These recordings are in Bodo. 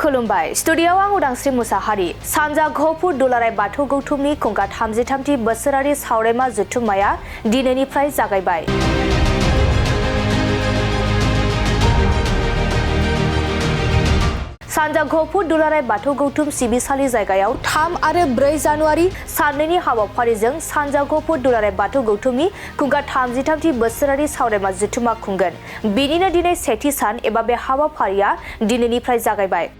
खुलुमबाय स्टुडियोआव आं उदांस्रि मुसाहारि सानजा गहपुर दुलाराय बाथौ गौथुमनि खुंगा 33थि बोसोरारि सावरायमा जथुम्माया दिनैनिफ्राय जागायबाय। सानजा गहपुर दुलाराय बाथौ गौथुम सिबिसालि जायगायाव 3 आरो 4 जानुवारि साननैनि हाबाफारिजों सानजा गहपुर दुलाराय बाथौ गौथुमनि खुंगा 33थि बोसोरारि सावरायमा जथुम्मा खुंगोन। बिनिनो दिनै सेथि सान एबा बे हाबाफारिया दिनैनिफ्राय जागायबाय।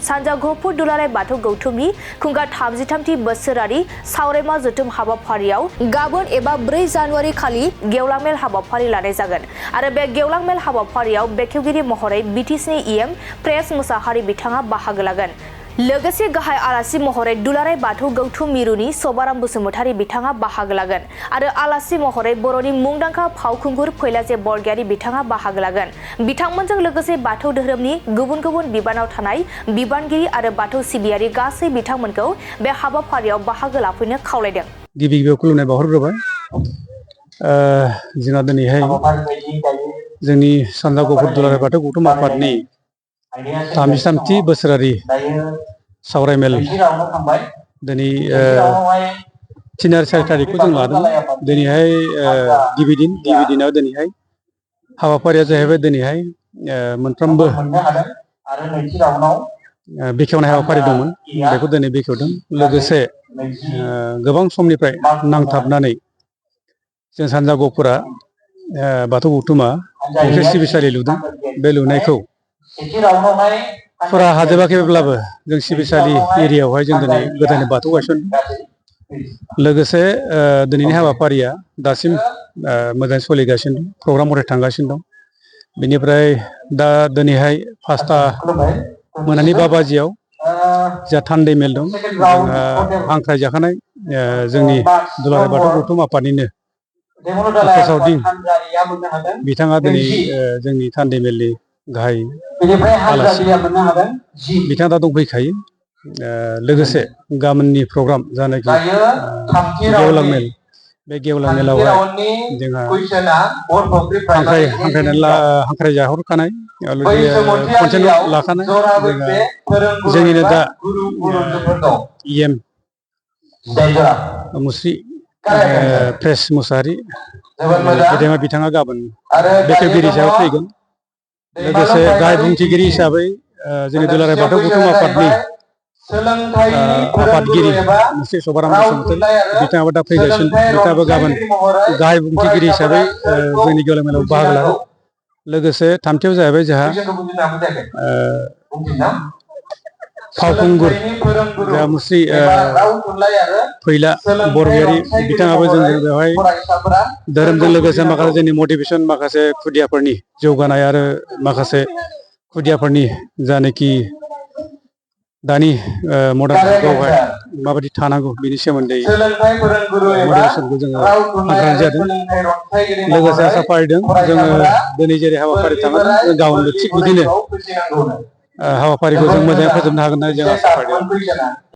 सानजा गहपुर दुलाराय बाथौ गौथुमनि खुंगा 33थि बोसोरारि सावरायमा जथुम हाबाफारियाव गाबोन एबा 4 जानुवारि खालि गेवलां मेल हाबाफारि लानाय जागोन आरो बे गेवलां मेल हाबाफारियाव बेखेवगिरि महरै बिटिसिनि इएम प्रेस मुसाहारि बिथाङा बाहागो लागोन। लोगोसे गाहाय आलासि महरै दुलाराय बाथौ गौथुम मिरुनि सबाराम बसुमतारी बिथाङा बाहागो लागोन आरो आलासि महरै बर'नि मुंदांखा फावखुंगुर फैलाजे बरगयारी बिथाङा बाहागो लागोन। बिथांमोनजों लोगोसे बाथौ धोरोमनि गुबुन गुबुन बिबानाव थानाय बिबानगिरि आरो बाथौ सिबियारि गासै बिथांमोनखौ बे हाबाफारियाव बाहागो लाफैनो खावलायदों। गिबि गिबियाव खुलुमनाय बावहरग्रोबाय। जोंहा दिनैहाय जोंनि सानजा गहपुर दुलाराय बाथौ गौथुम आफादनि 33थि बोसोरारि सावरायमेल दिनै 3 आरो 4 थारिखखौ जों लादों। दिनैहाय गिबि दिनाव दिनैहाय हाबाफारिया जाहैबाय दिनैहाय मोनफ्रोमबो बेखेवनाय हाबाफारि दंमोन बेखौ दिनै बेखेवदों। लोगोसे गोबां समनिफ्राय नांथाबनानै जों सानजा गहपुरा बाथौ गौथुमा गंसे सिबिसालि लुदों। बे लुनायखौ फुरा हाजोबाखैब्लाबो जों सिबिसालि एरियायावहाय जों दिनै गोदानै बाथौ गायसनदों। लोगोसे दिनैनि हाबाफारिया दासिम मोजाङै सोलिगासिनो दं, प्रग्राम मथे थांगासिनो दं। बेनिफ्राय दा दिनैहाय 5टा मोनानि 5 बाजियाव जा थान्दै मेल दं, जोंहा हांख्राय जाखानाय जोंनि दुलाराय बाथौ गौथुम आफादनिनो फोसावदिं बिथाङा दिनै जोंनि थान्दै मेलनि गाहाय आलासि बिथाङा दा दंफैखायो। लोगोसे गाबोननि प्रग्राम जानाखि गेवलां मेल, बे गेवलां मेलावहाय जोंहा हांख्राय जाहरखानाय कन्टेन्ट लाखानाय जोंनिनो दा इएम मुस्रि प्रेस मुसाहारि गेदेमा बिथाङा गाबोन बेखेवगिरि हिसाबै फैगोन। लोगोसे गाहाय बुंथिगिरि हिसाबै जोंनि दुलाराय बाथौ गौथुम आफादनि आफादगिरि मुस्रि सबाराम बसुमतारी बिथाङाबो दा फैगासिनो। बिथाङाबो गाबोन गाहाय बुंथिगिरि हिसाबै जोंनि गेवलां मेलाव बाहागो लागोन। लोगोसे थामथियाव जाहैबाय जोंहा फावखुंगुर जा मुस्रि फैला बरगयारी बिथाङाबो जोंजों बेवहाय धोरोमजों लोगोसे माखासे जोंनि मटिभेसन, माखासे खुदियाफोरनि जौगानाय आरो माखासे खुदियाफोरनि जानाखि दानि मडार्न जुगावहाय माबायदि थानांगौ बिनि सोमोन्दै मटिभेसनखौ जोङो हांख्रायनाय जादों। लोगोसे आसा फारिदों जोङो दिनै जेरै हाबाफारि थांदों जों गाबोनबो थिग बिदिनो हाबाफारिखौ जों मोजाङै फोजोबनो हागोन होननानै जों आसा फारिदों।